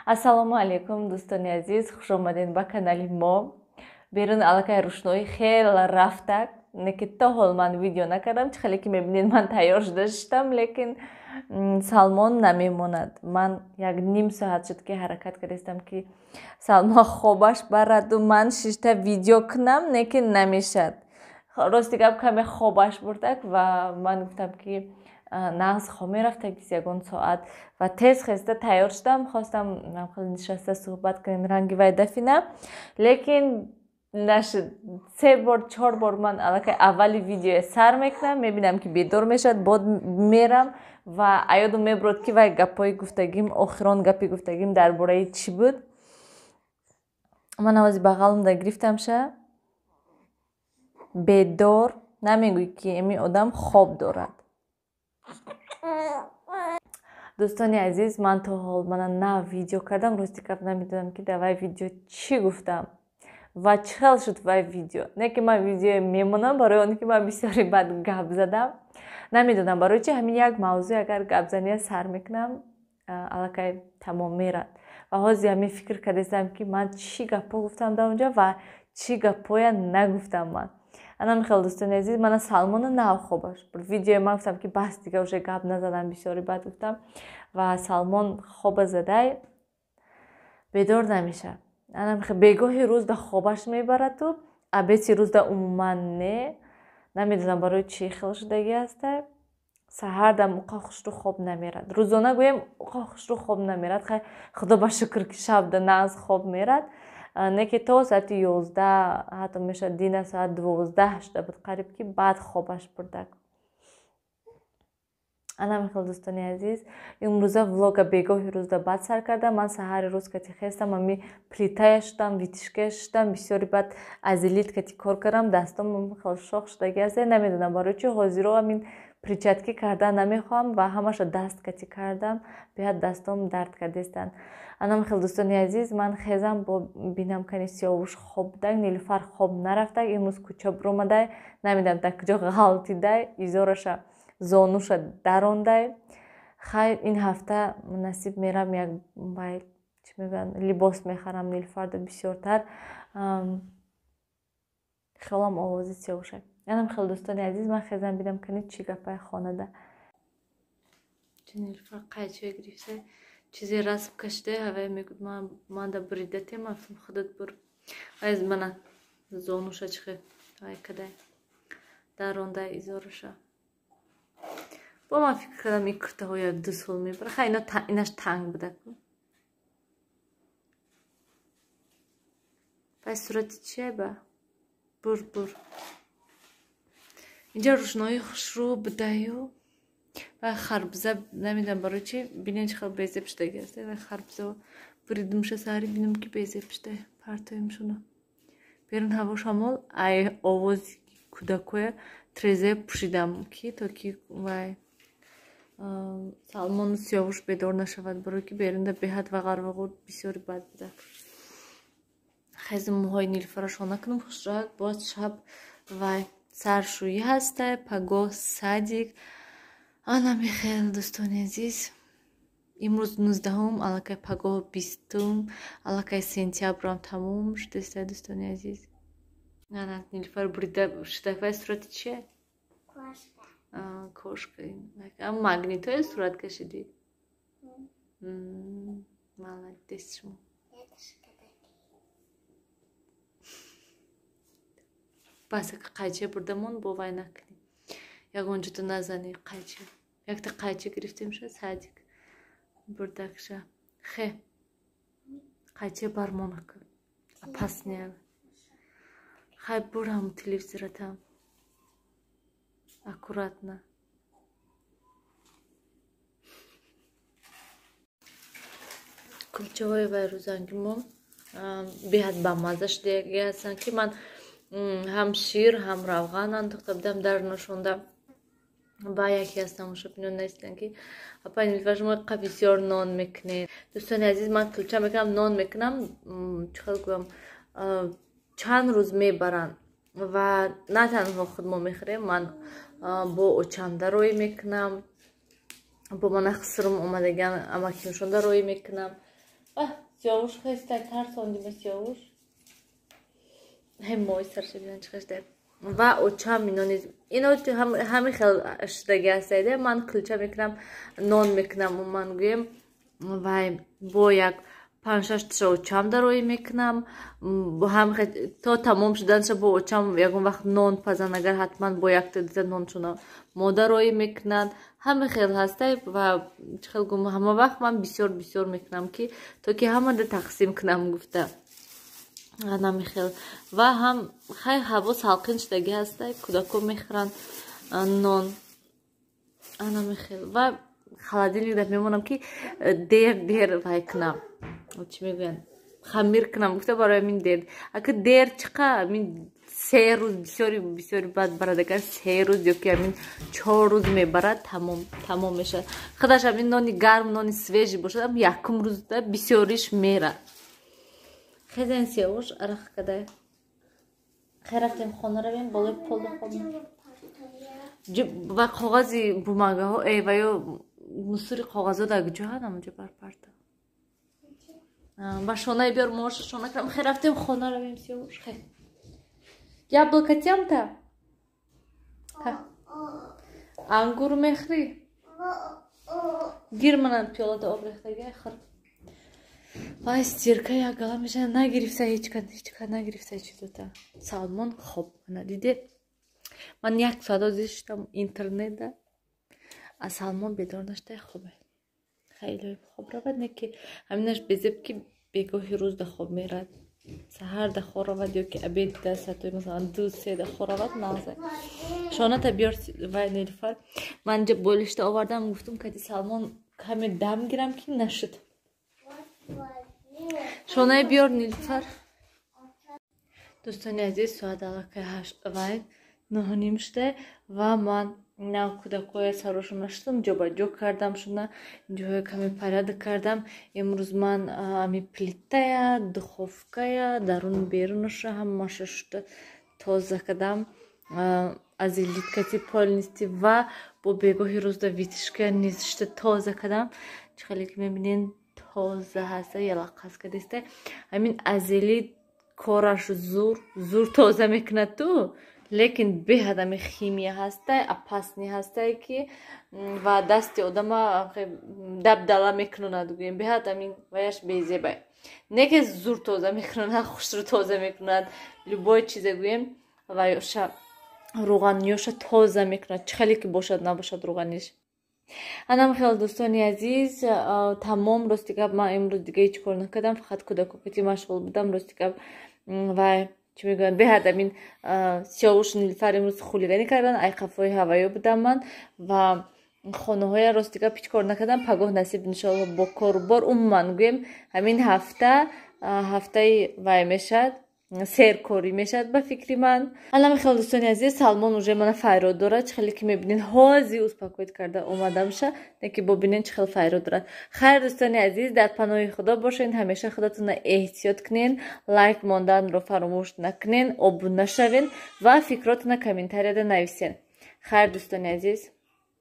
Ассалому алайкум, дӯстони азиз, хуш омадед ба канали мо. Берун аллакай рӯшноӣ хеле рафтак, не ки то ҳол ман видео накардам. Чӣ хеле ки мебинед, ман тайёр шуда шиштам, лекин Салмон намемонад. Ман як ним соат шуд, ки ҳаракат кардастам, ки Салмон хобаш бараду ман шишта видео кунам, лекин намешад. Рости гап, каме хобаш бурдак ва ман гуфтам, ки нағз хоб мерафта ягон соат, ва тез хеста тайёр шудам. Хостам нишаста суҳбат кунем, ранги вай дафина, лекин нашуд. Се бор, чор бор ман аллакай аввали видеое сар мекунам, мебинам, ки бедор мешавад, бод мерам ва аёдум мебурад, ки вай гапҳои гуфтагим, охирон гапи гуфтагим дар бораи чӣ буд. Ман авази бағалумда гирифтамша, бедор намегӯй, ки ами одам хоб дорад. Дӯстони азиз, ман то ҳол мана нав видео кардам. Рости гап, намедонам, ки дар вай видео чӣ гуфтам ва чӣ хел шуд вай видео. Не ки ман видеое мемонам, барои он ки ман бисёре бад гап задам. Намедонам барои чи ҳамин як мавзӯъ агар гапзания сар мекунам, аллакай тамом мерад. Ва ҳозир ҳамин фикр кардастам, ки ман чӣ гапҳо гуфтам дар онҷо ва чӣ гапҳоя нагуфтам ман. Ана михел, дӯстони азиз, мана Салмона нав хобаш бурд. Видеои ман гуфтам, ки бас, дига уже гап назадам, бисёри бад гуфтам, ва Салмон хоба задай, бедор намешавад. Ана михел, бегоҳи рӯз да хобаш мебараду абеси рӯз да умуман не. Намедонам барои чӣ хел шудагӣ ҳаста. Саҳар дам уқа хушрӯ хоб намерад, рӯзона гӯем, уқа хушрӯ хоб намерад. Хай, худо ба шукр, ки шабда нағз хоб мерад, не ки то соати 11, ҳатто мешавад, дина соат 12 шуда буд қариб, ки баъд хобаш бурдак. Ана михел, дӯстони азиз, имрӯза влога бегоҳи рӯзда баъд сар кардам. Ман саҳари рӯз кати хестам, ами плитая шудам, вытяжкая шудам, бисёри баъд азелит кати кор кардам, дастом хел шох шудагӣ аст. Намедонам барои чи ҳозиро амин перчатки кардан намехоҳам ва ҳамаша даст кати кардам, беҳад дастом дард кардестанд. Ана михел, дӯстони азиз, ман хезам, бо бинам, кани Сиёвуш хоб будак, Нилуфар хоб нарафтак, имрӯз кӯча биромадай, намедонам дар куҷо ғалтидай, изораша зонуша дарондай. Хайр, ин ҳафта насиб мерам, як вай чӣ мегӯянд, либос мехарам Нилуфарда бисёртар. Хелам овози Сиёвуша. Ана михел, дӯстони азиз, ман хезам, бинам, кани чӣ гапай хонада. Нилуфар қайчия гирифта, чизе расм кашида, ҳавай мегӯд, манда буридатем, афтам, худат бур. Аз мана зонуша чихе вай кадай, дарондай изораша. Бо ман фикр кардам, ин куртаҳо як ду сол мебара. Хай, инаш танг буда. Вай сурати чия ба? Бур, бур. Инҷа рӯшноии хушрӯ будаю вай харбуза, намедонам барои чи, бинед, чӣ хел безеб шудагӣ аст. Вай харбуза буридумша саҳари, бинам, ки безеб шуда, партоимшуно. Берун ҳаво шамол, ай овози кӯдакоя трезе пӯшидам, ки то ки вай Салмону Сиёвуш бедор нашавад, барое ки берунда беҳад вағарвағур бисёри бад буда. Хези мӯҳои Нилуфара шона кунам хушроак, боз шаб вай саршӯӣ ҳастай, пагоҳ садик. Ана михел, дӯстони азиз, имрӯз 19-ум, аллакай пагоҳ 20-ум, аллакай сентябрам тамом шудааста, дӯстони азиз. Ана Нилуфар бурида шуда. Вай сурати чия? Кошка. Магнитоя сурат кашидӣ? Молодец шумо. Бас, қайча бурдамон, бо вай накунӣ, ягон ҷудо назанӣ қайча. Якта қайча гирифтем ша, садик бурдакша. Хе, қайча бармонака, опасния. Хай, бурам телевизоратам, аккуратно. Кулчаҳои вай рӯзанги мо беҳад бамаза шудагӣ ҳастанд, ки ман ҳам шир, ҳам равған андохта будам дар ношонда. Ба яке аз тамошобинон навистанд, ки апа Нилуфар, шумо қа бисёр нон мекунед. Дӯстони азиз, ман кулча мекунам, нон мекунам, чӣ хел гӯям, чанд рӯз мебаранд ва на танҳо худ мо мехӯрем, ман бо очамда рӯй мекунам, бо мана хусрум омадагиан амакимшонда рӯй мекунам. Сиёвуш хестай, тарсондима, Сиёвуш. Ҳем мои сарша бинан, чӣ хештай. Ва очам ино низ, ино ҳамин хел шудаги ҳастайда. Ман кулча мекунам, нон мекунам, ман гӯем, вай бо як панҷшаш тиша очам дароӣ мекунам. То тамом шуданша бо очам ягон вақт нон пазан, агар ҳатман бо якта дита ноншона модароӣ мекунанд. Ҳама хел ҳастай. Ва чӣ хел гум, ҳама вақт ман бисёр бисёр мекунам, ки то ки ҳамада тақсим кунам гуфта. Намихел. Ва ҳам хай, ҳаво салқин шудагӣ ҳастай, кӯдако мехӯранд нон. Анамихел. Ва холодильник да мемонам, ки дер дер вай кунам, чӣ мегӯянд, хамир кунам гуфта. Барои ҳамин дер, ака дер чиқа, ҳамин 3 рӯз бисёри бисёри баъд барад. Агар 3 рӯз ё ки ҳамин 4 рӯз мебарад, тамом тамом мешавад. Худаш ҳамин нони гарм, нони свежий бошад, якум рӯзда бисёриш мерад. Хезен, Сиёвуш, арақ кадай. Хай, рафтем, хона равем, болои полда хобем. Ва коғази бумагаҳо ва ё мусури коғазҳо дар куҷо ҳаст? Ҳамонҷо барпарта. Ба шонаи биёр, моша шона кардам. Хай, рафтем, хона равем, Сиёвуш, хай. Яблоко тямта, ангур мехӯрӣ? Гир, манам пиёлада об рехтага, хӯр. Вай, стирка як гала меша, нагирифта ҳечка, ҳечка нагирифта чизота. Салмон хоб. Ана, диде, ман як соат озир шудам интернетда, а Салмон бедор нашуда, хобе. Хеле хоб равад, не ки ҳаминаш безеб, ки бегоҳи рӯз да хоб мерад. Саҳар да хоб равад ё ки обед да саатҳои, масалан, 2-3 да хоб равад, нағзе. Шоната биёр, вай, Нелюфар. Ман инҷа болишта овардам, гуфтум, кади Салмон каме дам гирам, ки нашуд. Шонаи биёр, Нилфар. Дӯстони азиз, соат аллакай 8, вай, 9:30 шуда ва ман нав кӯдакҳоя сарошон нашудам, ҷобаҷо кардам шуна, ҷоя каме порядок кардам. Имрӯз ман ами плитая, духовкая, дарун берунаша ҳамаша шуда тоза кардам, азелиткати полностью. Ва бо бегоҳи рӯзда вытяжка низ шуда тоза кардам. Чӣ хеле ки мебинед, тоза ҳаста, ялаққаз кардиста. Ҳамин азелит кораш зур зур тоза мекунад ту, лекин беҳад ами химия ҳастай, опасный ҳастай, ки ва дасти одама дабдала мекунонад, гӯем, беҳад амин ваяш безебай. Не ки зур тоза мекунонад, хушрӯ тоза мекунад, любой чизе гӯем, ва ёша рӯғаниёша тоза мекунад, чӣ хеле ки бошад набошад рӯғаниш. Анам хел, дӯстони азиз, тамом. Рости гап, ман имрӯз дига ҳеҷ кор накардам, фақат кӯдакокати машғул будам. Рости гап, вай, чӣ мегӯянд, беҳад амин Сиёвуш, Нилфар имрӯз хулиганӣ кардан, айқафҳои ҳаваё будам ман ва хонаҳоя. Рости гап, ҳеҷ кор накардам. Пагоҳ насиб, иншоалло, бо корубор. Умуман гӯем, ҳамин ҳафта ҳафтаи вай мешавад, серкорӣ мешавад, ба фикри ман. Алами хел, дӯстони азиз. Салмон уже мана файрод дорад, чӣ хеле ки мебинед, ҳози успокоить карда омадамша, не ки бобинед, чӣ хел файрод дорад. Хайр, дӯстони азиз, дар паноҳи Худо бошед, ҳамеша худатонро эҳтиёт кунед, лайк монданро фаромӯш накунед, обуна шавед ва фикротонро комментарияда нависед. Хайр, дӯстони азиз.